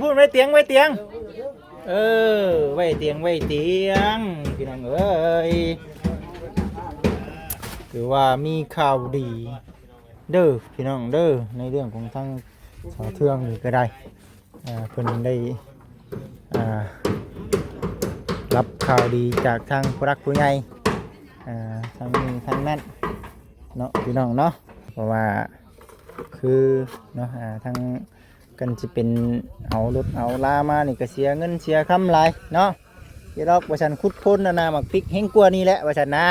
ພຸ້ນໄວ້ຕຽງ ໄວ້ຕຽງ ເອີ ໄວ້ຕຽງ ໄວ້ຕຽງ ພີ່ນ້ອງເອີຍ ຖືວ່າມີຂ່າວດີເດີພີ່ນ້ອງເດີ ໃນເລື່ອງຂອງທາງສາວເທືອງນີ້ກໍໄດ້ ອ່າ ເພິ່ນໄດ້ ອ່າ ຮັບຂ່າວດີຈາກທາງຜູ້ຫຼັກຜູ້ໃຫຍ່ ອ່າ ທາງນີ້ທາງນັ້ນເນາະ ພີ່ນ້ອງເນາະ ເພາະວ່າຄືເນາະ ອ່າ ທາງ ຄັນຊິເປັນເອົາລົດເອົາລາມານີ້ກໍເສຍເງິນເສຍຄຳຫຼາຍເນາະ ເດດອກວ່າຊັ້ນ ຂຸດໂພນອັນນາໝາກພິກແຮງກວ່ານີ້ແຫຼະວ່າຊັ້ນນາ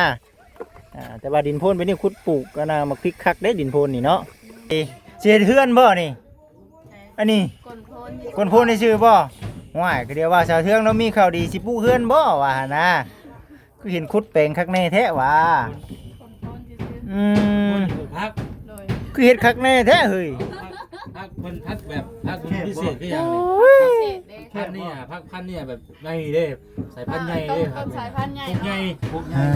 ອ່າ ແຕ່ວ່າດິນໂພນໄປນີ້ຂຸດປູກອັນນາໝາກພິກຄັກເດ້ ດິນໂພນນີ້ເນາະ ເອີ ຊິເຮັດເຮືອນບໍ່ນີ້ ອັນນີ້ ກົ້ນໂພນ ກົ້ນໂພນຊື່ໆບໍ່ ຫ້ວຍ ກໍດຽວວ່າສາວເທືອງລາວມີຂ່າວດີຊິປຸກເຮືອນບໍ່ວ່າຫັ້ນນາ ຄືເຫັນຂຸດແປງຄັກແນ່ແທ້ຫວາ ອືມ ຜັກ ຄືເຮັດຄັກແນ່ແທ້ເຮີ້ຍ ຜັກ ເພິ່ນຜັກແບບ ຜັກພິເສດຄືຫຍັງນີ້ ໂອ້ຍ ພັນນີ້ອະ ຜັກພັນນີ້ອະ ແບບໃຫຍ່ເດ້ ສາຍພັນໃຫຍ່ເດ້ ອ່າ ຕົ້ນ ຕົ້ນສາຍພັນໃຫຍ່ ໃຫຍ່ ເນາະ ໃຫຍ່ ອ່າ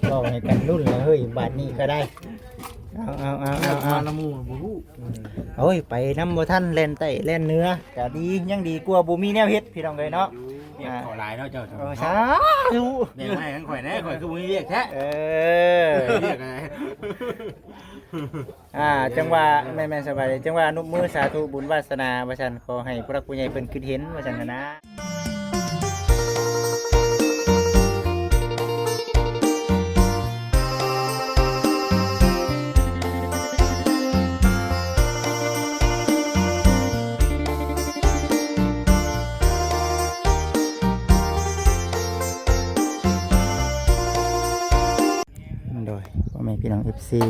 ເວົ້າໃຫ້ກັນລຸ້ນແລ້ວເຮີ້ຍ ບາດນີ້ກໍໄດ້ ເອົາ ເອົາ ເອົາ ເອົາ ມານຳໝູ່ບໍ່ຮູ້ ອືມ ໂອ້ຍ ໄປນຳບໍ່ທັນ ແລ່ນໃຕ້ແລ່ນເໜືອ ກໍດີ ຍັງດີກວ່າບໍ່ມີແນວເຮັດ ພີ່ນ້ອງເອີຍເນາະ ວຽກກໍຫຼາຍເນາະເຈົ້າ ເອີ ເນາະ ສາທຸ ແບ່ງໄວ້ໃຫ້ຂ້ອຍແດ່ ຂ້ອຍຄືບໍ່ມີວຽກແທ້ ເອີ ວຽກອະໄລ ອ່າ ຈັ່ງວ່າ ແມ່ນໆ ສະບາຍດີ ຈັ່ງວ່ານຸບມື ສາທຸ ບຸນວາສະໜາວ່າຊັ້ນ ຂໍໃຫ້ຜູ້ຫຼັກຜູ້ໃຫຍ່ເພິ່ນຄິດເຫັນວ່າຊັ້ນນະ. ໂດຍ ພໍ່ແມ່ພີ່ນ້ອງເອັຟຊີ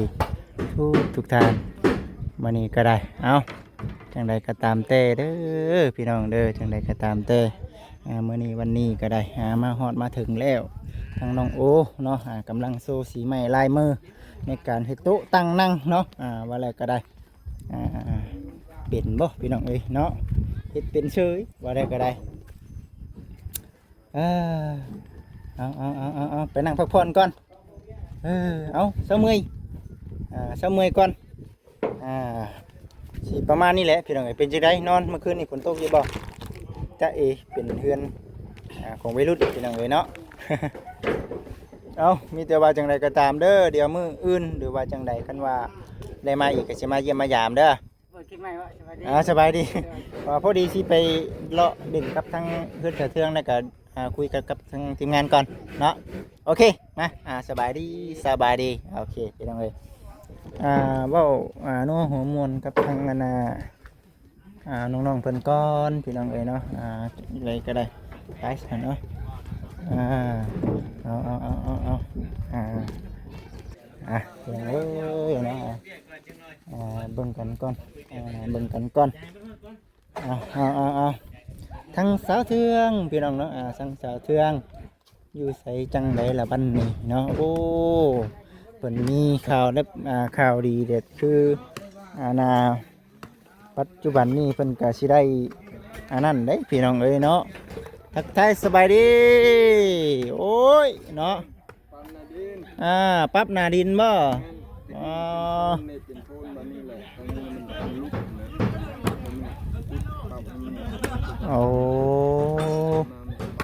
ທຸກໆທ່ານ ມື້ນີ້ກໍໄດ້ ເອົ້າ ຈັ່ງໃດກໍຕາມແຕ່ເດີພີ່ນ້ອງເດີ ຈັ່ງໃດກໍຕາມແຕ່ ອ່າ ມື້ນີ້ວັນນີ້ກໍໄດ້ ອ່າ ມາຮອດມາເຖິງແລ້ວ ທາງນ້ອງໂອເນາະ ອ່າ ກຳລັງໂຊສີໄມ້ລາຍມືໃນການເຮັດໂຕະຕັ່ງນັ່ງເນາະ ອ່າ ວ່າແລ້ວກໍໄດ້ ອ່າ ເປັນບໍ່ພີ່ນ້ອງເອີຍເນາະ ເຮັດເປັນເຊີຍ ວ່າແລ້ວກໍໄດ້ ເອີ ເອົາ ເອົາ ເອົາ ເອົາ ໄປນັ່ງພັກຜ່ອນກ່ອນ ເອີ ເອົາ ເຊົາເມື່ອຍ ອ່າ ເຊົາເມື່ອຍກ່ອນ ອ່າ ຊິປະມານນີ້ແຫຼະພີ່ນ້ອງເອີຍ ເປັນຈັ່ງໃດ ນອນມື້ຄືນນີ້ຝົນຕົກຢູ່ບໍ່? ຈະເອ ເປັນເຮືອນ ອ່າ ຂອງໄວລຸ້ນພີ່ນ້ອງເອີຍເນາະ ເອົາ ມີແຕ່ວ່າຈັ່ງໃດກໍຕາມເດີ ດຽວມື້ອື່ນ ຫຼືວ່າຈັ່ງໃດ ຄັນວ່າໄດ້ມາອີກກໍຊິມາຢ້ຽມມາຢາມເດີ. ເປີດຄລິບໃໝ່ວະ ສະບາຍດີ ອ່າ ສະບາຍດີ ສະບາຍດີ ວ່າພໍດີຊິໄປເລາະຫຼິ້ນກັບທາງເຮືອນສາວເທືອງ ແລ້ວກໍ ອ່າ ຄຸຍກັບ ກັບທາງທີມງານກ່ອນເນາະ ໂອເຄ ມາ ອ່າ ສະບາຍດີ ສະບາຍດີ ໂອເຄ ພີ່ນ້ອງເອີຍ ອ່າ ເວົ້າ ອ່າ ນົວຫົວມ່ວນກັບທາງອັນນ່າ ອ່າ ນ້ອງໆເພິ່ນກ່ອນ ພີ່ນ້ອງເອີຍເນາະ ອ່າ ໃດກໍໄດ້ ໄປຊັ້ນເນາະ ອ່າ ເອົາ ເອົາ ອ່າ ອ່ະ ພີ່ນ້ອງເອີຍເນາະ ອ່າ ເບິ່ງກັນກ່ອນ ອ່າ ເບິ່ງກັນກ່ອນ ອ່າ ອ່າ ອ່າ ອ່າ ທາງສາວເທືອງ ພີ່ນ້ອງເນາະ ອ່າ ທາງສາວເທືອງ ຢູ່ໃສຈັ່ງໃດລະບັດນີ້ເນາະ ໂອ້ ເພິ່ນມີຂ່າວແບບ ອ່າ ຂ່າວດີເດັດ ຄື ອ່າ ນາ ປັດຈຸບັນນີ້ເພິ່ນກະຊິໄດ້ອັນນັ້ນເດ້ພີ່ນ້ອງເອີຍເນາະ ທັກທາຍສະບາຍດີ ໂອ້ຍເນາະ ປັບໜ້າດິນ ອ່າ ປັບໜ້າດິນບໍ່? ແມ່ນ ອໍ ນີ້ເປັນໂພນບາດນີ້ແຫຼະ ຕອນນີ້ມັນເປັນລຸກນະ ໂອ້ ມາມັນສະບາຍ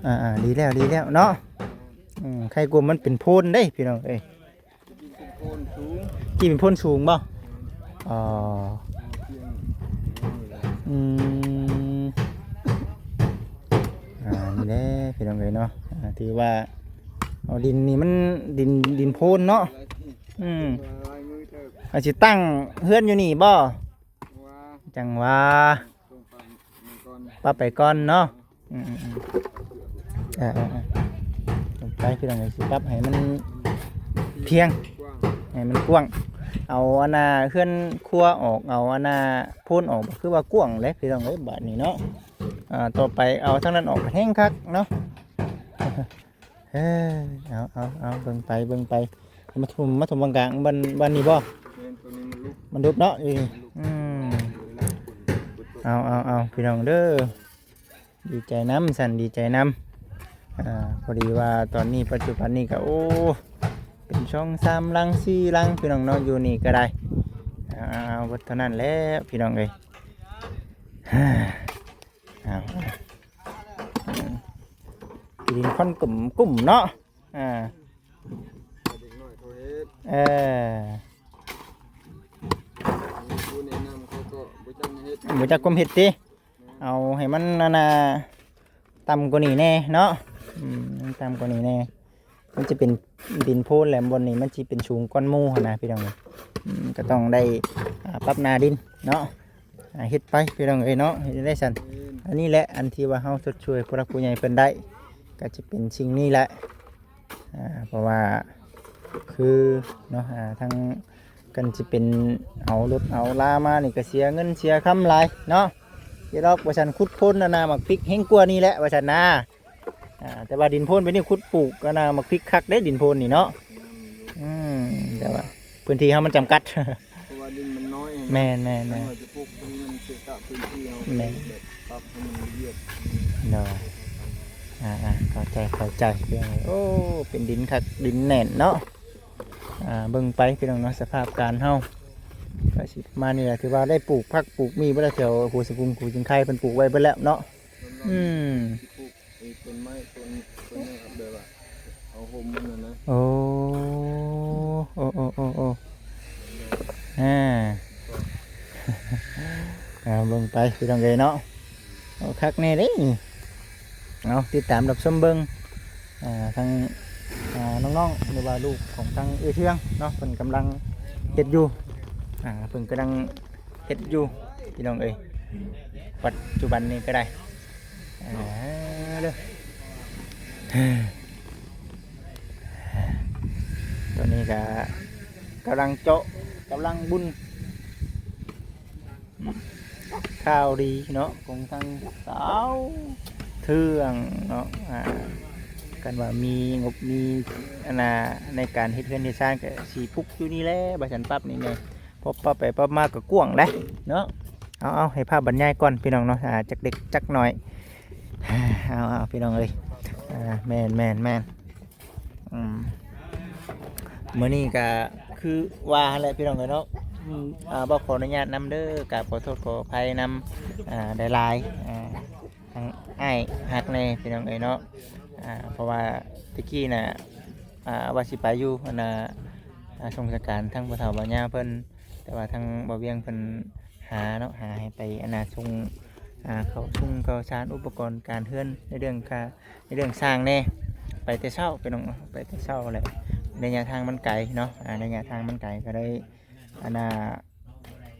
ອ່າໆ ດີແລ້ວ ດີແລ້ວເນາະ ອືມ ໄຄກວ່າມັນເປັນໂພນເດ້ພີ່ນ້ອງເອີຍ. ທີ່ເປັນໂພນສູງ ທີ່ເປັນໂພນສູງບໍ່? ອໍ ອືມ ອ່າ ນີ້ແຫຼະພີ່ນ້ອງເອີຍເນາະ ອ່າ ຖືວ່າ ເອົາ ດິນນີ້ມັນດິນ ດິນໂພນເນາະ ອືມ ອາດຊິຕັ້ງເຮືອນຢູ່ນີ້ບໍ່? ຈັ່ງວ່າ ປັບໄປກ່ອນເນາະ ອືມໆໆ ເອີໆໆ ໄປພີ່ນ້ອງເອີຍ ຊິປັບໃຫ້ມັນພຽງ ໃຫ້ມັນກວ້າງ ເອົາອັນນ່າເຮືອນຄົວອອກ ເອົາອັນນ່າໂພນອອກ ຄືວ່າກວ້າງແຫຼະພີ່ນ້ອງເອີຍ ບາດນີ້ເນາະ ອ່າ ຕໍ່ໄປເອົາທາງນັ້ນອອກແຮງຄັກເນາະ ເອີ ເອົາ ເອົາ ເອົາ ເບິ່ງໄປ ເບິ່ງໄປ ມາຖົມ ມາຖົມກາງໆ ບ່ອນ ບ່ອນນີ້ບໍ່? ແມ່ນ ຕົວນີ້ມັນຫຼຸດ ມັນຫຼຸດເນາະ ເອີ ມັນຫຼຸດ ອືມ ເວລາຝົນຕົກ ເອົາ ເອົາ ເອົາ ພີ່ນ້ອງເດີ ດີໃຈນຳ ຊັ້ນດີໃຈນຳ ອ່າ ພໍດີວ່າຕອນນີ້ປັດຈຸບັນນີ້ກໍ ໂອ້ ເປັນສອງສາມຫຼັງ ສີ່ຫຼັງ ພີ່ນ້ອງເນາະ ຢູ່ນີ້ກໍໄດ້ ເອົາ ເອົາ ເບິດເທົ່ານັ້ນແຫຼະ ພີ່ນ້ອງເອີຍ. ອ່າ ອ່າ ທີ່ດິນຄົນກຸ່ມ ກຸ່ມເນາະ ອ່າ ເດັກນ້ອຍເຂົາເຮັດ ເອີ ມີຜູ້ແນະນຳ ເຂົາກໍບໍ່ຈັກເຮັດ ບໍ່ຈັກຄວາມເຮັດຕິ ເອົາໃຫ້ມັນ ອັນນ່າ ຕ່ຳກວ່ານີ້ແດ່ເນາະ ອືມ ຕ່ຳກວ່ານີ້ແດ່ ມັນຈະເປັນດິນໂພນແຫຼະ ບ່ອນນີ້ມັນຊິເປັນສູງກ່ອນໝູ່ຫັ້ນນະ ພີ່ນ້ອງເອີຍ ອືມ ກໍຕ້ອງໄດ້ ອ່າ ປັບໜ້າດິນເນາະ ອ່າ ເຮັດໄປ ພີ່ນ້ອງເອີຍເນາະ ເຮັດໄດ້ຊັ້ນ ອັນນີ້ແຫຼະ ອັນທີ່ວ່າເຮົາຊົດຊ່ວຍຜູ້ຫຼັກຜູ້ໃຫຍ່ເພິ່ນໄດ້ ກໍຈະເປັນສິ່ງນີ້ແຫຼະ ອ່າ ເພາະວ່າຄືເນາະ ອ່າ ທັງ ຄັນຊິເປັນເອົາລົດເອົາລາມານີ້ກໍເສຍເງິນເສຍຄຳຫຼາຍເນາະ ເອີດອກວ່າຊັ້ນ ຂຸດຄົ້ນອັນນ່າ ໝາກພິກແຮງກວ່ານີ້ແຫຼະວ່າຊັ້ນນາ ອ່າ ແຕ່ວ່າດິນໂພນແບບນີ້ຂຸດປູກອັນນ່າ ໝາກພິກຄັກເດ້ ດິນໂພນນີ້ເນາະ ອືມ ແຕ່ວ່າພື້ນທີ່ເຮົາມັນຈຳກັດ ເພາະວ່າດິນມັນນ້ອຍ ແມ່ນໆໆ ຄັນວ່າຈະປູກ ມັນເສະກະພື້ນທີ່ເຮົາ ແມ່ນ ແບບປັບໃຫ້ມັນລະອຽດ ໂດຍ ອ່າໆ ເຂົ້າໃຈ ເຂົ້າໃຈ ໂອ້ ເປັນດິນຄັກ ດິນແໜ້ນເນາະ ອ່າ ເບິ່ງໄປພີ່ນ້ອງເນາະ ສະພາບການເຮົາ ກໍຊິປະມານນີ້ແຫຼະ ຖືວ່າໄດ້ປູກຜັກປູກໝີ່ເບິດແລ້ວ ແຖວຫົວສະກຸງ ຫົວຊິງໄຄ ເພິ່ນປູກໄວ້ເບິດແລ້ວເນາະ ອືມ ຊິປູກໄອ້ຕົ້ນໄມ້ ຕົ້ນ ຕົ້ນຫຍັງ ແບບວ່າເອົາຮົ່ມມັນຫັ້ນນະ ໂອ້ ໂອ້ ໂອ້ ໂອ້ ໂອ້ ອ່າ ອ່າ ເບິ່ງໄປພີ່ນ້ອງເອີຍເນາະ ເອົາຄັກແນ່ເດ້ ເອົາຕິດຕາມຮັບຊົມເບິ່ງ ອ່າ ທາງ ອ່າ ນ້ອງໆ ຫຼືວ່າລູກຂອງທາງເອື້ອຍເທືອງເນາະ ເພິ່ນກຳລັງເຮັດຢູ່ ອ່າ ເພິ່ນກຳລັງເຮັດຢູ່ພີ່ນ້ອງເອີຍ ປັດຈຸບັນນີ້ກໍໄດ້ ອ່າ ເດີ ຕົວນີ້ກໍກຳລັງເຈາະ ກຳລັງບຸນ ຂ່າວດີເນາະ ຂອງທາງສາວເທືອງເນາະ ອ່າ ຄັນວ່າມີງົບມີອັນນ່າ ໃນການເຮັດເຮືອນເຮັດຊານ ກໍຊິປຸກຢູ່ນີ້ແຫຼະ ວ່າຊັ້ນ ປັບນີ້ແຫຼະ ພໍປັບໄປປັບມາກໍກວ້າງເດ້ເນາະ ເອົາໆ ໃຫ້ພາບບັນຍາຍກ່ອນພີ່ນ້ອງເນາະ ອ່າ ຈັກເລັກຈັກນ້ອຍ ເອົາໆ ພີ່ນ້ອງເອີຍ ອ່າ ແມ່ນໆໆ ອືມ ມື້ນີ້ກໍຄືວ່າຫັ້ນແຫຼະພີ່ນ້ອງເອີຍເນາະ ອືມ ອ່າ ບໍ່ຂໍອະນຸຍາດນຳເດີ ກາບຂໍໂທດຂໍອະໄພນຳ ອ່າ ຫຼາຍໆ ອ່າ ທາງອ້າຍຮັກແນ່ພີ່ນ້ອງເອີຍເນາະ ອ່າ ເພາະວ່າແຕ່ກີ້ນະ ອ່າ ວ່າຊິໄປຢູ່ ອັນນ່າ ອ່າ ສົ່ງສະການທາງພໍ່ເຖົ້າບ່າວຍາວເພິ່ນ ແຕ່ວ່າທາງບ່າວວຽງເພິ່ນຫາເນາະ ຫາໃຫ້ໄປ ອັນນ່າ ສົ່ງ ອ່າ ເຂົ້າທຸງເຂົ້າສານ ອຸປະກອນການເຮືອນ ໃນເລື່ອງຄ່າ ໃນເລື່ອງສ້າງແນ່ ໄປແຕ່ເຊົ້າພີ່ນ້ອງ ໄປແຕ່ເຊົ້າແຫຼະ ໄລຍະທາງມັນໄກເນາະ ອ່າ ໄລຍະທາງມັນໄກ ກໍເລີຍ ອັນນ່າ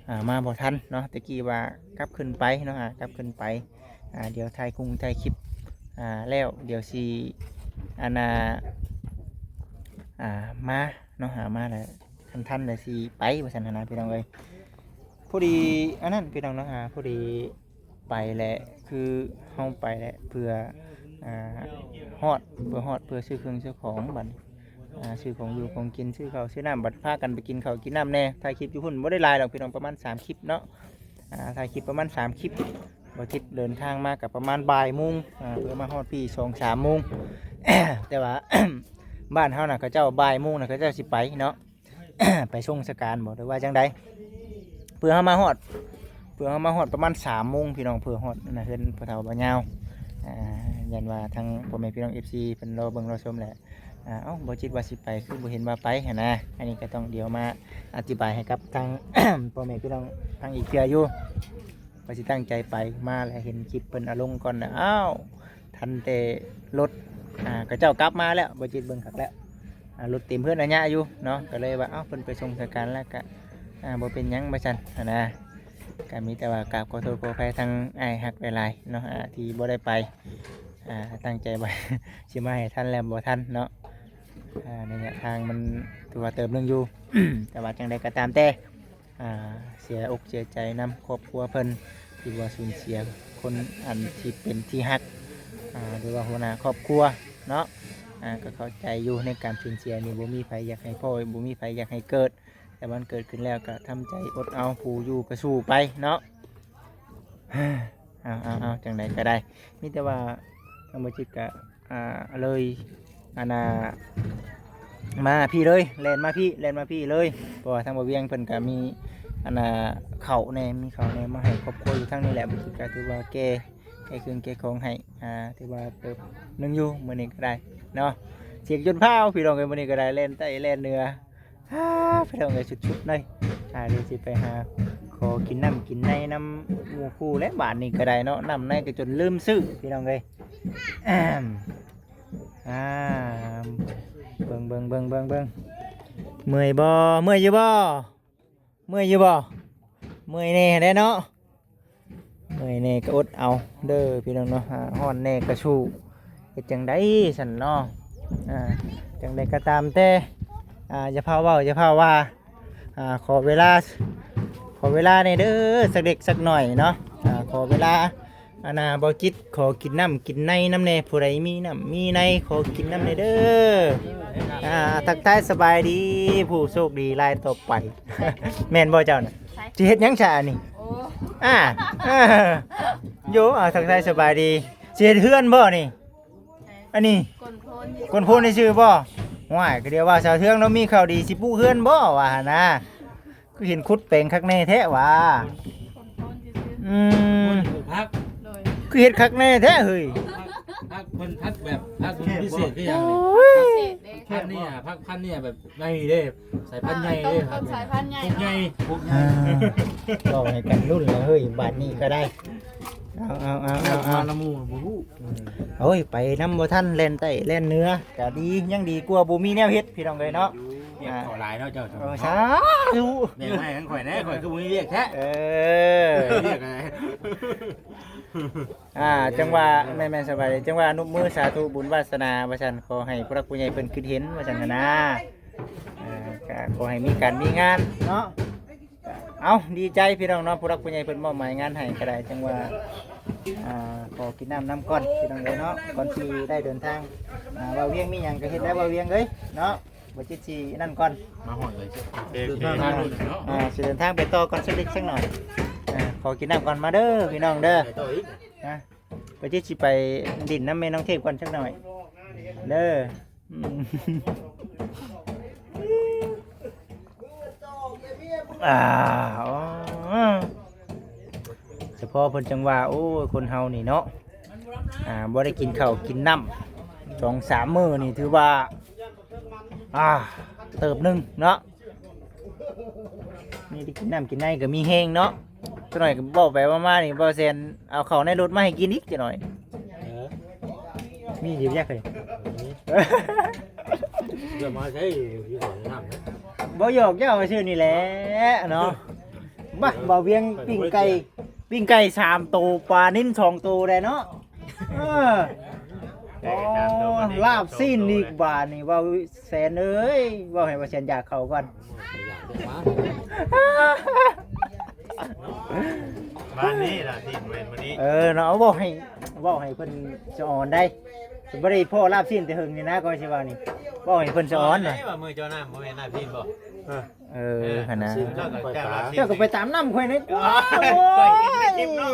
ອ່າ ມາບໍ່ທັນເນາະ ແຕ່ກີ້ວ່າກັບຂຶ້ນໄປເນາະ ອ່າ ກັບຂຶ້ນໄປ ອ່າ ດຽວຖ່າຍກຸງຖ່າຍຄລິບ ອ່າ ແລ້ວ ດຽວຊິ ອັນນ່າ ອ່າ ມາເນາະ ອ່າ ມາແລ້ວ ຄັນທັນແລ້ວຊິໄປ ວ່າຊັ້ນຫັ້ນນະ ພີ່ນ້ອງເອີຍ ພໍດີ ອັນນັ້ນ ພີ່ນ້ອງເນາະ ອ່າ ພໍດີ ໄປແຫຼະ ຄືເຮົາໄປແຫຼະ ເພື່ອ ອ່າ ຮອດ ເພື່ອຮອດ ເພື່ອຊື້ເຄື່ອງຊື້ຂອງ ບັດ ອ່າ ຊື້ຂອງຢູ່ຂອງກິນ ຊື້ເຂົ້າຊື້ນ້ຳ ບັດພາກັນໄປກິນເຂົ້າກິນນ້ຳແດ່ ຖ່າຍຄລິບຢູ່ພຸ້ນ ບໍ່ໄດ້ຫຼາຍດອກພີ່ນ້ອງ ປະມານສາມຄລິບເນາະ ອ່າ ຖ່າຍຄລິບປະມານສາມຄລິບ ບໍ່ຈິດເດີນທາງມາກໍປະມານບ່າຍໂມງ ອ່າ ເພື່ອມາຮອດພີ້ສອງສາມໂມງ ແຕ່ວ່າ ບ້ານເຮົານະ ເຂົາເຈົ້າບ່າຍໂມງນະ ເຂົາເຈົ້າຊິໄປເນາະ ໄປສົ່ງສະການບໍ່ ຫຼືວ່າຈັ່ງໃດ ເພື່ອເຮົາມາຮອດ ເພື່ອເຮົາມາຮອດປະມານສາມໂມງພີ່ນ້ອງ ເພື່ອຮອດ ອັນນ່າ ເຮືອນພໍ່ເຖົ້າບ່າວຍາວ ອ່າ ຢ້ານວ່າທາງພໍ່ແມ່ພີ່ນ້ອງ ເອັຟຊີ ເພິ່ນລໍເບິ່ງລໍຊົມແຫຼະ ອ່າ ເອົ້າ ບໍ່ຈິດວ່າຊິໄປ ຄືບໍ່ເຫັນວ່າໄປຫັ້ນນະ ອັນນີ້ກໍຕ້ອງດຽວມາອະທິບາຍໃຫ້ກັບທາງ ພໍ່ແມ່ພີ່ນ້ອງທາງອີກເທື່ອຢູ່ ວ່າຊິຕັ້ງໃຈໄປ ມາແລ້ວເຫັນຄລິບເພິ່ນເອົາລົງກ່ອນນະ ອ້າວ ທັນແຕ່ລົດ ອ່າ ເຂົາເຈົ້າກັບມາແລ້ວ ບໍ່ຈິດເບິ່ງຄັກແລ້ວ ອ່າ ລົດເຕັມເຮືອນອາຍະຢູ່ເນາະ ກໍເລີຍວ່າ ເອົ້າ ເພິ່ນໄປສົ່ງສະການແລ້ວກະ ອ່າ ບໍ່ເປັນຫຍັງວ່າຊັ້ນຫັ້ນນະ ກໍມີແຕ່ວ່າກາບຂໍໂທດຂໍອະໄພທາງອ້າຍຮັກຫຼາຍໆເນາະ ອ່າ ທີ່ບໍ່ໄດ້ໄປ ອ່າ ຕັ້ງໃຈວ່າ ຊິມາໃຫ້ທັນແລ້ວບໍ່ທັນເນາະ ອ່າ ໄລຍະທາງມັນຖືວ່າເຕີບໜຶ່ງຢູ່ ແຕ່ວ່າຈັ່ງໃດກໍຕາມແຕ່ ອ່າ ເສຍອົກເສຍໃຈນຳຄອບຄົວເພິ່ນ ທີ່ວ່າສູນເສຍຄົນອັນທີ່ເປັນທີ່ຮັກ ອ່າ ຫຼືວ່າຫົວໜ້າຄອບຄົວເນາະ ອ່າ ກໍເຂົ້າໃຈຢູ່ ໃນການສູນເສຍນີ້ ບໍ່ມີໃຜຢາກໃຫ້ພໍ້ ບໍ່ມີໃຜຢາກໃຫ້ເກີດ ແຕ່ມັນເກີດຂຶ້ນແລ້ວກໍທຳໃຈອົດເອົາ ຜູ້ຢູ່ກໍສູ້ໄປເນາະ ເອົາໆໆ ຈັ່ງໃດກໍໄດ້ ມີແຕ່ວ່າທາງບໍ່ຈິດກໍ ອ່າ ເລີຍ ອັນນ່າ ມາພີ້ເລີຍ ແລ່ນມາພີ້ ແລ່ນມາພີ້ເລີຍ ເພາະວ່າທາງບ່າວວຽງເພິ່ນກໍມີ ອັນນ່າ ເຂົ້າແດ່ ມີເຂົ້າແດ່ມາໃຫ້ຄອບຄົວຢູ່ທາງນີ້ແຫຼະ. ບໍ່ຈິດກໍຖືວ່າແກ່ ແກ່ເຄື່ອງແກ່ຂອງໃຫ້ ອ່າ ຖືວ່າເຕີບໜຶ່ງຢູ່ມື້ນີ້ກໍໄດ້ເນາະ. ສຽງຈົນພ້າວ ພີ່ນ້ອງເອີຍ ມື້ນີ້ກໍໄດ້ແລ່ນໃຕ້ແລ່ນເໜືອ ອ່າ ພີ່ນ້ອງເອີຍ ສຸດໆເລີຍ. ອ່າ ດຽວຊິໄປຫາຂໍກິນນ້ຳກິນໃນນຳໝູ່ຄູ່ແຫຼະ ບາດນີ້ກໍໄດ້ເນາະ. ນ້ຳໃນກໍຈົນລືມຊື້ ພີ່ນ້ອງເອີຍ. ອ່າ ເບິ່ງໆໆໆໆ ເມື່ອຍບໍ່? ເມື່ອຍຢູ່ບໍ່? ເມື່ອຍຢູ່ບໍ່? ເມື່ອຍແດ່ຫັ້ນແຫຼະເນາະ ເມື່ອຍແດ່ກໍອົດເອົາເດີພີ່ນ້ອງເນາະ. ຮ້ອນແດ່ກໍສູ້ ເຮັດຈັ່ງໃດຊັ້ນເນາະ. ອ່າ ຈັ່ງໃດກໍຕາມແຕ່ ອ່າ ຢ່າພາເວົ້າ ຢ່າພາວ່າ ອ່າ ຂໍເວລາ ຂໍເວລາແດ່ເດີ ສັກເລັກສັກໜ້ອຍເນາະ. ອ່າ ຂໍເວລາ ອັນນ່າ ບໍ່ຈິດ ຂໍກິນນ້ຳກິນໃນນຳແດ່ ຜູ້ໃດມີນ້ຳມີໃນ ຂໍກິນນຳແດ່ເດີ. ອ່າ ທັກທາຍສະບາຍດີ ຜູ້ໂຊກດີລາຍຕໍ່ໄປ ແມ່ນບໍ່ເຈົ້ານະ? ໃສ? ຊິເຮັດຫຍັງຊະອັນນີ້? ໂອ້ ອ່າ ເອີ ໂຢ ອ່າ ທັກທາຍສະບາຍດີ ຊິເຮັດເຮືອນບໍ່ນີ້? ໃສ? ອັນນີ້ ກົ້ນໂພນ ກົ້ນໂພນຊື່ບໍ່? ຫ້ວຍ ກໍດຽວວ່າສາວເທືອງລາວມີຂ່າວດີ ຊິປຸກເຮືອນບໍ່ວ່າຫັ້ນນະ. ຄືເຫັນຂຸດແປງຄັກແນ່ແທ້ຫວາ? ອືມ ປູກຜັກ ໂດຍ ຄືເຮັດຄັກແນ່ແທ້ເຮີ້ຍ. ຜັກ ຜັກເພິ່ນ ຜັກແບບ ຜັກພິເສດຄືຫຍັງນີ້? ໂອ້ຍ ພັນນີ້ອະ ຜັກພັນນີ້ອະແບບໃຫຍ່ເດ້ ສາຍພັນໃຫຍ່ເດ້ ຕົ້ນສາຍພັນໃຫຍ່ ປຸກໃຫຍ່ ປຸກໃຫຍ່. ອ່າ ເວົ້າໃຫ້ກັນລຸ້ນລະເຮີ້ຍ ບາດນີ້ກໍໄດ້. ເອົາໆໆໆ ມານຳໝູ່ບໍ່ຮູ້. ອືມ ໂອ້ຍ ໄປນຳບໍ່ທັນ ແລ່ນໃຕ້ແລ່ນເໜືອ ກໍດີ ຍັງດີກວ່າບໍ່ມີແນວເຮັດ ພີ່ນ້ອງເອີຍເນາະ. ວຽກກໍຫຼາຍເນາະເຈົ້າ. ເອີ ສາທຸ ແບ່ງໃຫ້ທາງຂ້ອຍແດ່ ຂ້ອຍຄືບໍ່ມີວຽກແທ້. ເອີ ວຽກອະໄລ? ອ່າ ຈັ່ງວ່າ ແມ່ນໆ ສະບາຍດີ ຈັ່ງວ່ານຸບມືສາທຸບຸນວາສະໜາວ່າຊັ້ນ ຂໍໃຫ້ຜູ້ຫຼັກຜູ້ໃຫຍ່ເພິ່ນຄິດເຫັນວ່າຊັ້ນຫັ້ນນາ. ອ່າ ກໍຂໍໃຫ້ມີການມີງານເນາະ. ເອົ້າ ດີໃຈພີ່ນ້ອງເນາະ ຜູ້ຫຼັກຜູ້ໃຫຍ່ເພິ່ນມອບໝາຍງານໃຫ້ກໍໄດ້ ຈັ່ງວ່າ ອ່າ ຂໍກິນນ້ຳນຳກ່ອນພີ່ນ້ອງເອີຍເນາະ ກ່ອນຊິໄດ້ເດີນທາງ. ອ່າ ບ່າວວຽງມີຫຍັງກໍເຮັດໄດ້ ບ່າວວຽງເອີຍເນາະ. ບໍ່ຈິດຊິນັ້ນກ່ອນ ມາຮອດເລີຍ ເດີນທາງ ອ່າ ຊິເດີນທາງໄປຕໍ່ກ່ອນ ສັກເລັກສັກໜ້ອຍ. ອ່າ ຂໍກິນນ້ຳກ່ອນ ມາເດີພີ່ນ້ອງເດີ. ໄປຕໍ່ອີກ ນະ ບໍ່ຈິດຊິໄປຫຼິ້ນນຳແມ່ນ້ອງເທບກ່ອນສັກໜ້ອຍເດີ. ອືມ ອ່າ ອໍ ສະເພາະເພິ່ນຈັ່ງວ່າ ໂອ້ຍ ຄົນເຮົານີ້ເນາະ ອ່າ ບໍ່ໄດ້ກິນເຂົ້າກິນນ້ຳສອງສາມມື້ນີ້ ຖືວ່າ ອ່າ ເຕີບໜຶ່ງເນາະ. ນີ້ໄດ້ກິນນ້ຳກິນໃນກໍມີແຮງເນາະ. ຈັກໜ້ອຍກໍເວົ້າໄປເວົ້າມານີ້ ບ່າວແສນເອົາເຂົ້າໃນລົດມາໃຫ້ກິນອີກຈັກໜ້ອຍ. ເອີ ມີຢູ່ຈັກເຮີ້ຍ? ເອີ ເດີນມາໃຊ້ຢູ່ທີ່ສວນນ້ຳນະ. ບໍ່ ຫຍອກເຈົ້າຊື່ນີ້ແຫຼະເນາະ. ບາ ບ່າວວຽງ ປີ້ງໄກ່ ປີ້ງໄກ່ສາມໂຕ ປານິນສອງໂຕໄດ້ເນາະ. ເອີ ໂອ້ ລາບຊີ້ນອີກບາດນີ້ ບ່າວແສນເອີຍ ເວົ້າໃຫ້ບ່າວແສນຢາກເຂົ້າກ່ອນ. ບ້ານນີ້ລະ ທີ່ເວັນມື້ນີ້ ເອີ ເນາະ ເວົ້າໃຫ້ ເວົ້າໃຫ້ເພິ່ນສະອອນໄດ໋. ເພິ່ນບໍ່ໄດ້ພໍ້ລາບຊີ້ນແຕ່ເຫິງນີ້ນະ ກໍຊິວ່ານີ້ ເວົ້າໃຫ້ເພິ່ນສະອອນນະ. ວ່າມື້ເຈົ້ານຳບໍ່ແມ່ນລາບຊີ້ນບໍ່? ເອີ ເອີ ຫັ້ນນະ ເຈົ້າກໍ ເຈົ້າກໍໄປຕາມນ້ຳຂ້ອຍນີ້. ໂອ້ຍ ຂ້ອຍເຫັນໃນຄລິບເນາະ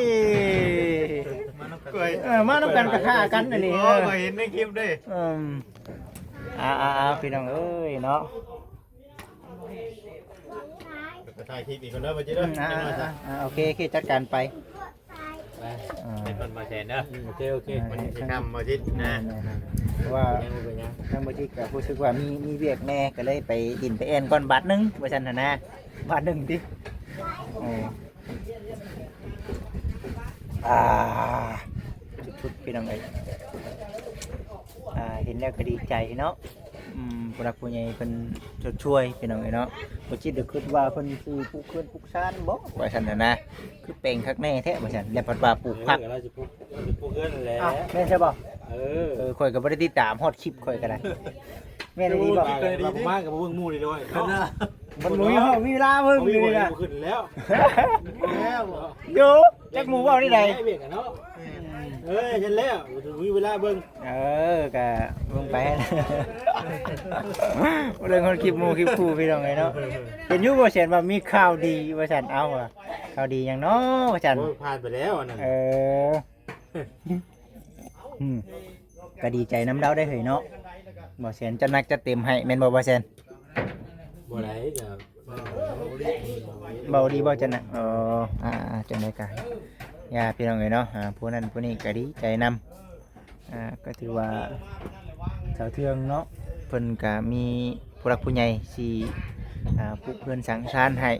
ເອີ ມານຳກັນກໍຂ້າກັນອັນນີ້. ຂ້ອຍເຫັນໃນຄລິບເດ້. ເອີ ອ່າໆໆ ພີ່ນ້ອງເອີຍເນາະ. ໄປຖ່າຍຄລິບອີກກ່ອນເດີ ບໍ່ຈິດເດີ. ອືມ ອ່າ ໂອເຄ ໂອເຄ ຈັດການໄປ ໄປ ອ່າ ໄປກ່ອນ ບ່າວແສນເດີ. ອືມ ໂອເຄ ໂອເຄ ອ່າ ມັນຊິຄ່ຳ ບ່າວຈິດນະ. ແມ່ນໆ ເພາະວ່າຍັງບໍ່ເປັນຫຍັງ ທາງບ່າວຈິດກໍຮູ້ສຶກວ່າມີ ມີວຽກແດ່ ກໍເລີຍໄປດິນໄປແອ່ນກ່ອນບາດໜຶ່ງ ວ່າຊັ້ນຫັ້ນນະ ບາດໜຶ່ງຕິ. ເອີ ອ່າ ສຸດໆ ພີ່ນ້ອງເອີຍ ອ່າ ເຫັນແລ້ວກໍດີໃຈເນາະ. ອືມ ຜູ້ຫຼັກຜູ້ໃຫຍ່ເພິ່ນຊົດຊ່ວຍ ພີ່ນ້ອງເອີຍເນາະ. ບໍ່ຈິດກໍຄິດວ່າເພິ່ນຊິປູກເຮືອນປູກຊານບໍ ວ່າຊັ້ນນະ ຄືແປງຄັກແນ່ແທ້ວ່າຊັ້ນ ແລ້ວພັດວ່າປູກຜັກ. ເອີ ລາວຊິປູກ ລາວຊິປູກເຮືອນແຫຼະ. ອ້າວ ແມ່ນໃຊ່ບໍ? ເອີ ເອີ ຂ້ອຍກໍບໍ່ໄດ້ຕິດຕາມຮອດຄລິບຂ້ອຍກໍໄດ້. ແມ່ນອີ່ຫຼີບໍ? ມາກໍບໍ່ເບິ່ງໝູ່ນີ້ດ້ວຍ ມັນບໍ່ມີເວລາເບິ່ງຢູ່ນີ້ນະ. ບໍ່ຂຶ້ນແລ້ວ ໂຢ ຈັກໝູ່ເວົ້າແນວໃດ ເອີ ຊັ້ນແລ້ວ ບໍ່ມີເວລາເບິ່ງ. ເອີ ກະເບິ່ງໄປ ເບິ່ງຮອດຄລິບໝູ່ຄລິບຄູ່ ພີ່ນ້ອງເອີຍເນາະ. ເຫັນຢູ່ ບ່າວແສນວ່າມີຂ່າວດີວ່າຊັ້ນ ເອົ້າ ວ່າຂ່າວດີຫຍັງເນາະວ່າຊັ້ນ. ໂອ້ຍ ຜ່ານໄປແລ້ວອັນນັ້ນ. ເອີ ອືມ ກະດີໃຈນຳລາວໄດ້ເຮີ້ຍເນາະ. ບ່າວແສນຈັດໜັກຈັດເຕັມໃຫ້ ແມ່ນບໍ່ ບ່າວແສນ? ບໍ່ໄດ້ ກະ ເວົ້າດີບໍ່ຈັນນະ? ອໍ ອ່າ ຈັ່ງໃດກະຢ່າ ພີ່ນ້ອງເອີຍເນາະ ອ່າ ຜູ້ນັ້ນຜູ້ນີ້ກະດີໃຈນຳ. ອ່າ ກໍຖືວ່າຊາວເທືອງເນາະ ເພິ່ນກະມີຜູ້ຫຼັກຜູ້ໃຫຍ່ຊິ ອ່າ ປຸກເຮືອນສັງຊານໃຫ້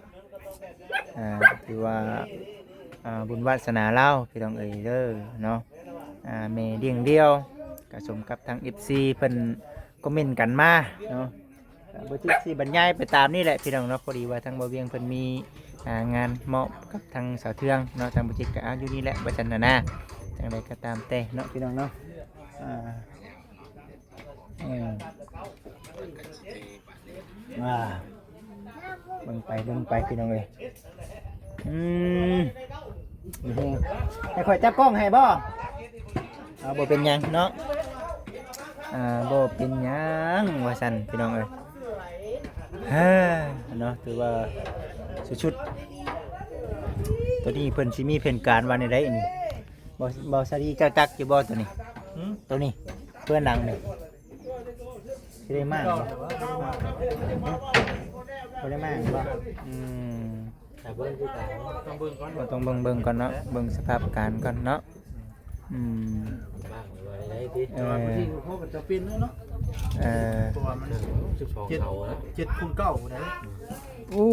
ອ່າ ຖືວ່າ ອ່າ ບຸນວາສະໜາລາວ ພີ່ນ້ອງເອີຍເດີເນາະ. ອ່າ ແມ່ລ້ຽງດ່ຽວ ກໍສົມກັບທາງເອັຟຊີເພິ່ນຄອມເມັນກັນມາເນາະ. ກໍບໍ່ຈັກຊິບັນຍາຍໄປຕາມນີ້ແຫຼະ ພີ່ນ້ອງເນາະ. ພໍດີວ່າທາງບ່າວວຽງເພິ່ນມີ ອ່າ ງານມອບກັບທາງສາວເທືອງເນາະ ທາງບໍ່ຈິດກໍເອົາຢູ່ນີ້ແຫຼະວ່າຊັ້ນນະນາ. ຈັ່ງໃດກໍຕາມແຕ່ເນາະ ພີ່ນ້ອງເນາະ. ອ່າ ເອີ ອ່າ ເບິ່ງໄປເບິ່ງໄປ ພີ່ນ້ອງເອີຍ. ອືມ ໃຫ້ຂ້ອຍຈັບກ້ອງໃຫ້ບໍ່? ອ່າ ບໍ່ເປັນຫຍັງເນາະ ອ່າ ບໍ່ເປັນຫຍັງວ່າຊັ້ນ ພີ່ນ້ອງເອີຍ. ເຮີ ເນາະ ຖືວ່າສຸດໆ. ໂຕນີ້ເພິ່ນຊິມີແຜນການວ່າແນວໃດນີ້? ບໍ່ ບໍ່ສາລີ ເຈົ້າຈັກຢູ່ບໍ່ໂຕນີ້? ຫືມ? ໂຕນີ້ ເພື່ອນຫຼັງນີ້ ຊິໄດ້ມ້າງບໍ່? ບໍ່ໄດ້ມ້າງບໍ່? ອືມ ຖ້າເບິ່ງຄືກັນ ຕ້ອງເບິ່ງ ເບິ່ງກ່ອນເນາະ ເບິ່ງສະພາບການກ່ອນເນາະ. ອືມ ບາງວ່າໄດ້ຕິ ເອີ ແຕ່ວ່າບາງທີເຂົາກໍຈຳເປັນເນາະ ເອີ ເພາະວ່າມັນສິບສອງເສົານະ ເຈັດ ເຈັດຄູນເກົ້າໄດ໋. ໂອ້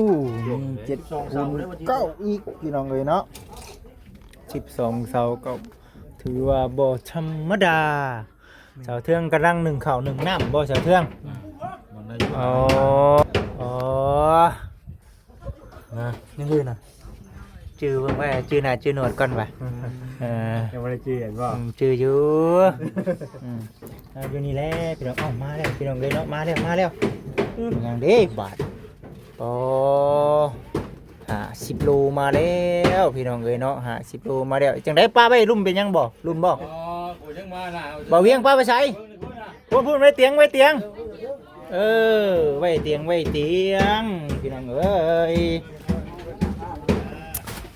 ມີເຈັດຄູນເກົ້າອີກ ພີ່ນ້ອງເອີຍເນາະ. ສິບສອງເສົາກໍຖືວ່າບໍ່ທຳມະດາ. ສາວເທືອງກຳລັງໜຶ້ງເຂົ້າໜຶ້ງນ້ຳບໍ່ ສາວເທືອງ? ອໍ ອໍ ນະ ຍັງຄືນະ ຈື່ເບິ່ງໄວ້ ຈື່ໜ້າຈື່ໜວດກ່ອນວ່າ ເອີ ຍັງບໍ່ໄດ້ຈື່ເຫັນບໍ່? ອືມ ຈື່ຢູ່ ອືມ ເອົາຢູ່ນີ້ແຫຼະ ພີ່ນ້ອງ. ເອົ້າ ມາແລ້ວ ພີ່ນ້ອງເອີຍເນາະ ມາແລ້ວ ມາແລ້ວ. ອືມ ຍັງເດ້ບາດ ອໍ ຫ້າສິບໂລມາແລ້ວ ພີ່ນ້ອງເອີຍເນາະ ຫ້າສິບໂລມາແລ້ວ. ຈັ່ງໃດ ປະໄວ້ລຸ່ມເປັນຫຍັງບໍ່? ລຸ່ມບໍ່? ບໍ່ ບໍ່ວຽງປະໄປໃສ? ພຸ້ນໆ ໄວ້ຕຽງ ໄວ້ຕຽງ ເອີ ໄວ້ຕຽງ ໄວ້ຕຽງ ພີ່ນ້ອງເອີຍ.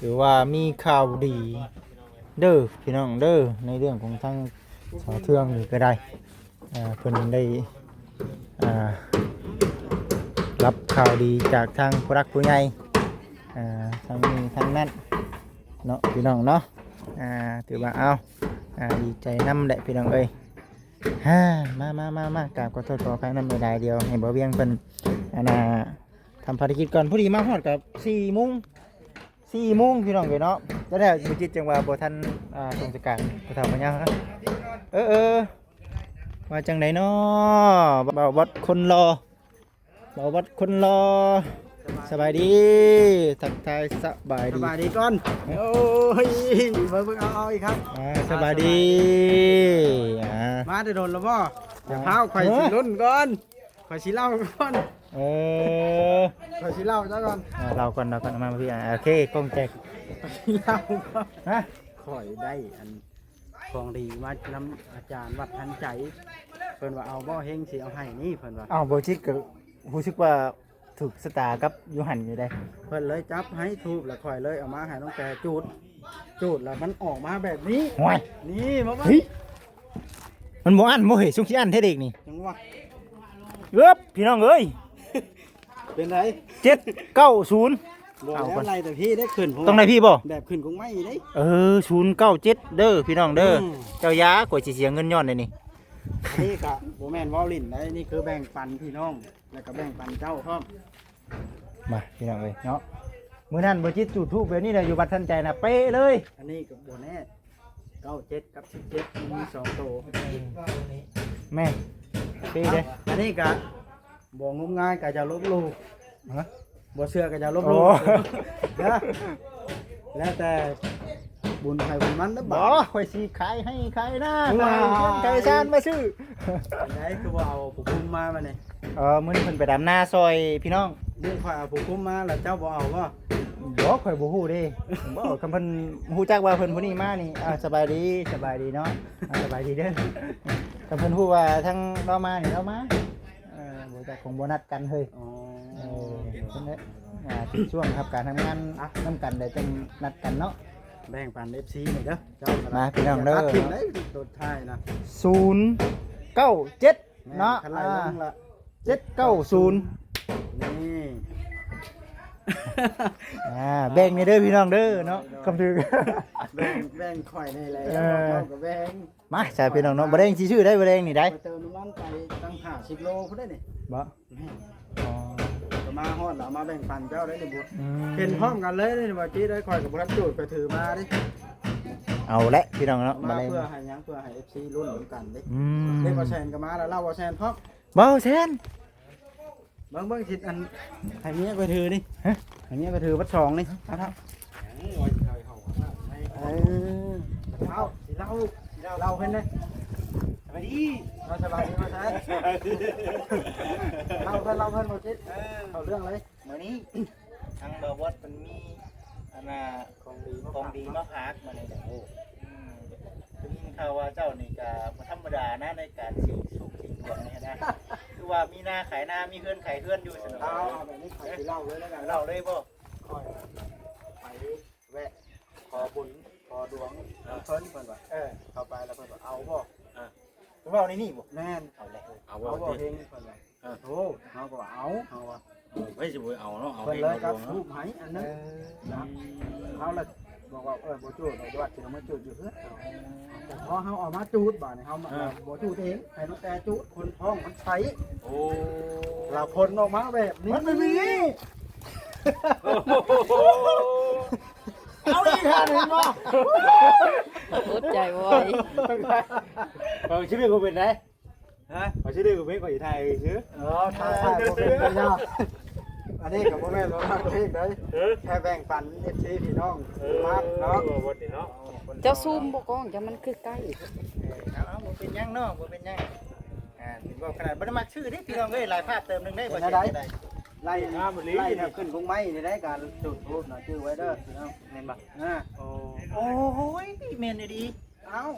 ຖືວ່າມີຂ່າວດີເດີ ພີ່ນ້ອງເດີ ໃນເລື່ອງຂອງທາງສາວເທືອງນີ້ກໍໄດ້ ອ່າ ເພິ່ນໄດ້ ອ່າ ຮັບຂ່າວດີຈາກທາງຜູ້ຫຼັກຜູ້ໃຫຍ່ ອ່າ ທາງນີ້ທາງນັ້ນເນາະ ພີ່ນ້ອງເນາະ. ອ່າ ຖືວ່າ ເອົ້າ ອ່າ ດີໃຈນຳແຫຼະ ພີ່ນ້ອງເອີຍ. ມາໆໆໆ ກາບຂໍໂທດຂໍອະໄພນຳຫຼາຍໆ. ດຽວໃຫ້ບ່າວວຽງເພິ່ນ ອັນນ່າ ທຳພາລະກິດກ່ອນ ພໍດີມາຮອດກໍສີ່ໂມງ ສີ່ໂມງ ພີ່ນ້ອງເອີຍເນາະ. ຈັ່ງໃດ ບໍ່ຈິດຈັ່ງວ່າບໍ່ທັນ ອ່າ ສົ່ງສະການ ຜູ້ເຖົ້າພະຍາ. ເອີໆ ວ່າຈັ່ງໃດເນາະ ບ່າວບອດຄົນຫຼໍ່ ບ່າວບອດຄົນຫຼໍ່. ສະບາຍດີ ທັກທາຍສະບາຍດີ ສະບາຍດີກ່ອນ. ໂອ້ຍ ເບິ່ງໆ ເອົາໆ ອີກຄັບ ອ່າ ສະບາຍດີ ອ່າ ມາແຕ່ດົນແລ້ວບໍ່? ດຽວ ອ່າ ພ້າວ ຂ້ອຍຊິລຸ້ນກ່ອນ ຂ້ອຍຊິເລົ່າກ່ອນ. ເອີ ຂ້ອຍຊິເລົ່າເຈົ້າກ່ອນ ອ່າ ເລົ່າກ່ອນ ເລົ່າກ່ອນ ເອົາມາພີ່ ອ່າ ໂອເຄ ກ້ອງແຈກ ເລົ່າກ່ອນ ຮະ? ຂ້ອຍໄດ້ອັນຂອງດີມານຳອາຈານວັດທັນໃຈ ເພິ່ນວ່າເອົາບໍ່ ເຮັງຊິເອົາໃຫ້ນີ້ ເພິ່ນວ່າ. ອ້າວ ບໍ່ຈິດກໍຮູ້ສຶກວ່າຖືກຊະຕາກັບຢູ່ຫັ້ນຢູ່ເດ້ ເພິ່ນເລີຍຈັບໃຫ້ທູບ ແລ້ວຂ້ອຍເລີຍເອົາມາໃຫ້ນ້ອງແກຈູດ ຈູດແລ້ວມັນອອກມາແບບນີ້. ໂອ້ຍ ນີ້ ມາເບິ່ງ ເຮີ້ຍ ມັນບໍ່ອັນບໍ່ເຮີ້ຍ ຊຸກຊິອັນແທ້ເດັກນີ້ ຈັ່ງວ່າ ເອີບ ພີ່ນ້ອງເອີຍ ເປັນໃດ? ເຈັດເກົ້າສູນ ບໍ່ ເອົາ ແລ້ວ ໄລ່ແຕ່ພີ້ເດ້ ຂຶ້ນ ຕ້ອງໄດ້ພີ້ບໍ່? ແບບຂຶ້ນກົງໄມ້ເດ້ ເອີ ສູນເກົ້າເຈັດເດີ ພີ່ນ້ອງເດີ. ອືມ ເຈົ້າຢ່າ ກວ່າຊິເສຍເງິນຍ້ອນໄດ໋ນີ້. ອັນນີ້ກະບໍ່ແມ່ນເວົ້າຫຼິ້ນໄດ໋ ນີ້ຄືແບ່ງປັນພີ່ນ້ອງ ແລ້ວກໍແບ່ງປັນເຈົ້າພ້ອມ. ມາ ພີ່ນ້ອງເອີຍເນາະ ມື້ນັ້ນບໍ່ຈິດຈູດທູບແບບນີ້ແຫຼະ ຢູ່ວັດທັນໃຈນະ ເປະເລີຍ. ອັນນີ້ກໍບໍ່ແນ່ ເກົ້າເຈັດກັບສິບເຈັດ ມັນມີສອງໂຕ. ແມ່ນ ເປະເດ້. ອັນນີ້ກະບໍ່ງົມງາຍ ກະຢ່າລົບຫຼູ່ ຮະ? ບໍ່ເຊື່ອກໍຢ່າລົບຫຼູ່ ໂອ້ ນະ ແລ້ວແຕ່ບຸນໃຜບຸນມັນເດີ. ບໍ່ ຂ້ອຍຊິຂາຍໄຮ່ຂາຍນາ ຂາຍເຮືອນຂາຍຊານມາຊື້. ເປັນໃດຄືບໍ່ເອົາຜູ້ຄຸມມາບັດນີ້? ເອີ ມື້ນີ້ເພິ່ນໄປດຳນາຊ່ອຍພີ່ນ້ອງ. ນີ້ຂ້ອຍເອົາຜູ້ຄຸມມາແລ້ວເຈົ້າບໍ່ເອົາບໍ່? ບໍ່ ຂ້ອຍບໍ່ຮູ້ເດ້. ບໍ່ ຄັນເພິ່ນຮູ້ຈັກວ່າເພິ່ນຜູ້ນີ້ມານີ້ ອ່າ ສະບາຍດີ ສະບາຍດີເນາະ ອ່າ ສະບາຍດີເດີ. ຄັນເພິ່ນຮູ້ວ່າທາງລາວມານີ້ ລາວມາ. ເອີ ບໍ່ຈັກ ຄົງບໍ່ນັດກັນເຮີ້ຍ. ອໍ ເອີ ເພິ່ນເດ້ ອ່າ ເປັນຊ່ວງຮັບການທຳງານ ອ່ະ ນຳກັນ ແລ້ວຈັ່ງນັດກັນເນາະ. ແບ່ງປັນເອັຟຊີນີ້ເດີ ເຈົ້າກໍໄດ້ ມາພີ່ນ້ອງເດີ ຕັດຖິ້ມໄດ້ໂຕທ້າຍນະ ສູນເກົ້າເຈັດ ເນາະ ແມ່ນ ຄັນໄລ່ລົງລະ ເຈັດເກົ້າສູນ ນີ້ ອ່າ ແບ່ງແດ່ເດີພີ່ນ້ອງເດີເນາະ ຄຳຖືກ ແບ່ງ ແບ່ງຂ້ອຍແດ່ແຫຼະ ເອີ ເຈົ້າກໍແບ່ງ ມາ ໃສ່ພີ່ນ້ອງເນາະ ບໍ່ແດງຊິຊື້ໄດ້ ບໍ່ແດງນີ້ໄດ້ ໄປເຕີມນ້ຳມັນໄປຕັ້ງຫ້າສິບໂລພຸ້ນເດ້ນີ້ ບໍ່? ແມ່ນ ອໍ ກໍມາຮອດແລ້ວ ເອົາມາແບ່ງປັນເຈົ້າໄດ້ນີ້ບຸດ ອືມ ເຫັນພ້ອມກັນເລີຍນີ້ ວ່າຈີໄດ້ ຂ້ອຍກໍບໍ່ທັນຈູດ ໄປຖືມາເດ້ ເອົາແຫຼະພີ່ນ້ອງເນາະ ມາ ມາເລີຍ ເພື່ອໃຫ້ຫຍັງ ເພື່ອໃຫ້ເອັຟຊີລຸ້ນນຳກັນເດ້ ອືມ ເດ້ ບໍ່ແຊນກໍມາແລ້ວ ລາວບໍ່ແຊນພ້ອມ ບໍ່ແຊນ ເບິ່ງ ເບິ່ງ ຊິອັນ ໃຫ້ເມຍຂ້ອຍຖືນີ້ ຮະ ໃຫ້ເມຍຂ້ອຍຖືບັດສອງນີ້ ເອົາເຖົ້າ ເອີ ເອົາ ຊິເລົ່າ ຊິເລົ່າ ເລົ່າເພິ່ນເດ້ ສະບາຍດີ ເອົາ ສະບາຍດີ ມາໃສ ເລົ່າເພິ່ນ ເລົ່າເພິ່ນ ບໍ່ຈິດ ເອີ ເຂົ້າເລື່ອງເລີຍ ມື້ນີ້ ທາງບ່າວບອດເພິ່ນມີ ອັນນ່າ ຂອງດີມາ ຂອງດີມາຝາກມື້ນີ້ນະ ໂອ້ ອືມ ໄດ້ຍິນຂ່າວວ່າເຈົ້ານີ້ກະບໍ່ທຳມະດານະ ໃນການຊິງໂຊກຊິງດວງນີ້ນະ ຄືວ່າມີນາຂາຍນາ ມີເຮືອນຂາຍເຮືອນຢູ່ຊັ້ນ ເອົາ ເອົາແບບນີ້ຂ້ອຍຊິເລົ່າເລີຍແລ້ວກັນ ເລົ່າເລີຍບໍ່? ຂ້ອຍໄປແວະຂໍບຸນຂໍດວງນຳເພິ່ນ ເພິ່ນວ່າ ເອີ ເຂົ້າໄປແລ້ວເພິ່ນວ່າ ເອົາບໍ່? ເອີ ເວົ້າໃນນີ້ບໍ່? ແມ່ນ ເອົາແຫຼະ ເອົາບໍ່? ເອົາບໍ່ເຮັງ ເພິ່ນວ່າ ເອີ ໂອ້ ເຮົາກໍວ່າເອົາ ເຮົາວ່າ ເອີ ໃຜຊິບໍ່ເອົາເນາະ ເອົາ ເພິ່ນເລີຍຈັດຮູບໃຫ້ອັນໜຶ່ງ ເອີ ເຮົາລະບອກວ່າ ເອີ ບໍ່ຈູດດອກ ຢູ່ວັດຊິເອົາມາຈູດຢູ່ເຮືອນ ແຕ່ພໍເຮົາເອົາມາຈູດບາດນີ້ເຮົາ ເອີ ບໍ່ຈູດເອງ ໃຫ້ນ້ອງແຕ່ຈູດ ຄົນທ້ອງມັນໃສ່ ໂອ້ ລະຜົນອອກມາແບບນີ້ ມັນເປັນແບບນີ້ ເອົາອີກແລ້ວເຫັນບໍ່? ອົດໃຈບໍ່ໄຫວ ເອົາ ຊີວິດບໍ່ເປັນໃດ ຮະ ຂ້ອຍຊິດຶງເພງ ຂ້ອຍຊິຖ່າຍຊື່ ເອີ ຖ່າຍ ຖ່າຍບໍ່ເປັນກໍຢ່າ ອັນນີ້ກໍບໍ່ແມ່ນວ່າມັກເພງໃດ ເອີ ແຄ່ແບ່ງປັນເອັຟຊີພີ່ນ້ອງ ເອີ ມັກເນາະ ເວົ້າເບິດນີ້ເນາະ ເຈົ້າຊູມບໍ່ກ້ອງ ເຈົ້າມັນຄືໃກ້ ເອີ ເອົາ ເອົາ ບໍ່ເປັນຫຍັງເນາະ ບໍ່ເປັນຫຍັງ ອ່າ ເຫັນບໍ່ ຂະໜາດບໍ່ໄດ້ມັກຊື່ເດ້ພີ່ນ້ອງເອີຍ ຫຼາຍພາບເຕີມໜຶ່ງເດ້ ເປັນແນວໃດ ບໍ່ເຕັມໄດ້ ໄລ່ ໄລ່ແບບຂຶ້ນກົງໄມ້ນີ້ໄດ້ ການຈູດທູບນະ ຈື່ໄວ້ເດີພີ່ນ້ອງ ແມ່ນບໍ່? ອ່າ ໂອ້ ໂອ້ຍ ແມ່ນອີ່ຫຼີ ເອົ້າ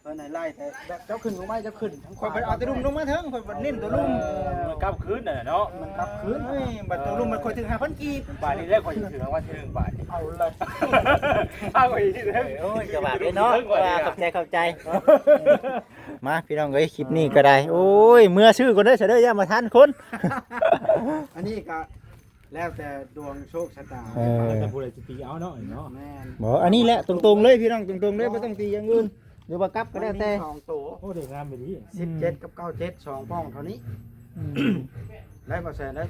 ເພິ່ນໃຫ້ໄລ່ແຕ່ແບບເຈົ້າຂຶ້ນກົງໄມ້ ເຈົ້າຂຶ້ນທາງຂວາ ຂ້ອຍໄປເອົາແຕ່ລຸ່ມລົງມາເທິງ ຂ້ອຍບັດເນັ້ນຕົວລຸ່ມ ເອີ ມັນກັບຄືນນັ້ນແຫຼະເນາະ ມັນກັບຄືນ ໂອ້ຍ ບັດຕົວລຸ່ມມັນຂ້ອຍຖືກຫ້າພັນກີບ ບາດນີ້ແຫຼະ ຂ້ອຍຖືກລາງວັນທີໜຶ່ງບາດນີ້ ເອົາເລີຍ ເອົາອີກແລ້ວ ໂອ້ຍ ກະບາດເດ້ເນາະ ເອີ ຂອບໃຈ ຂອບໃຈ ມາພີ່ນ້ອງເອີຍ ຄລິບນີ້ກໍໄດ້ ໂອ້ຍ ເມືອຊື້ກ່ອນເດີ ຊະເດີ ຢ້ານບໍ່ທັນຄົນ ອັນນີ້ກໍ ແລ້ວແຕ່ດວງໂຊກຊະຕາ ເອີ ແລ້ວແຕ່ຜູ້ໃດຊິຕີເອົາເນາະ ເນາະ ແມ່ນ ບໍ່ ອັນນີ້ແຫຼະ ຕົງໆເລີຍພີ່ນ້ອງ ຕົງໆເລີຍ ບໍ່ຕ້ອງຕີຢ່າງອື່ນ ຫຼືວ່າກັບກໍແລ້ວແຕ່ ມັນມີສອງໂຕ ໂອ້ ໄດ້ງາມອີ່ຫຼີ ສິບເຈັດກັບເກົ້າເຈັດ ສອງປ້ອງເທົ່ານີ້ ອືມ ໄດ້ບໍ່ແຊນເດ້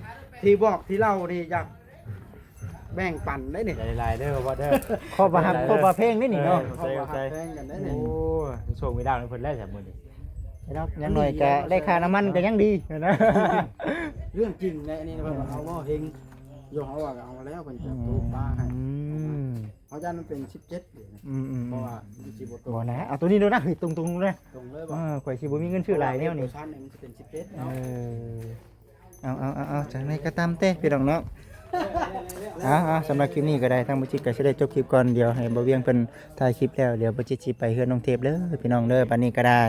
ທີ່ບອກທີ່ເລົ່ານີ້ຢາກແບ່ງປັນໄດ້ນີ້ ຫຼາຍໆເດີ ບໍ່ເດີ ຂອບວ່າຮັກ ຂອບວ່າແພງໄດ້ນີ້ເນາະ ເອີ ຂອບວ່າຮັກແພງກັນໄດ້ນີ້ ໂອ້ ໂຊກມີລາບນຳເພິ່ນແລ້ວຊະມື້ນີ້ ເນາະ ຢ່າງໜ້ອຍກໍໄດ້ຄ່ານ້ຳມັນກໍຍັງດີນະ ເລື່ອງຈິງແຫຼະ ອັນນີ້ເພິ່ນວ່າເອົາບໍ່ເຮັງ ໂຍມເຮົາວ່າກໍເອົາແລ້ວ ເພິ່ນຈະປູກປາໃຫ້ ອືມ ເຮົາຢ້ານມັນເປັນສິບເຈັດເດ ອືມໆ ເພາະວ່າມັນຊິບໍ່ຕົງ ບໍ່ນະ ເອົາໂຕນີ້ໂລດນະ ເຮີ້ຍ ຕົງໆເລີຍ ຕົງເລີຍ ເອີ ຂ້ອຍຊິບໍ່ມີເງິນຊື້ຫຼາຍແນວນີ້ ເພາະວ່າເລກໂຕຊັ້ນນີ້ມັນຊິເປັນສິບເຈັດເນາະ ເອີ ເອົາໆໆໆ ຈັ່ງໃດກໍຕາມແຕ່ພີ່ນ້ອງເນາະ ເອົາໆ ສຳລັບຄລິບນີ້ກໍໄດ້ ທາງບໍ່ຈິດກໍຊິໄດ້ຈົບຄລິບກ່ອນ ດຽວໃຫ້ບ່າວວຽງເພິ່ນຖ່າຍຄລິບແລ້ວ ດຽວບໍ່ຈິດຊິໄປເຮືອນນ້ອງເທບເດີ ພີ່ນ້ອງເດີ ບັດນີ້ກໍໄດ້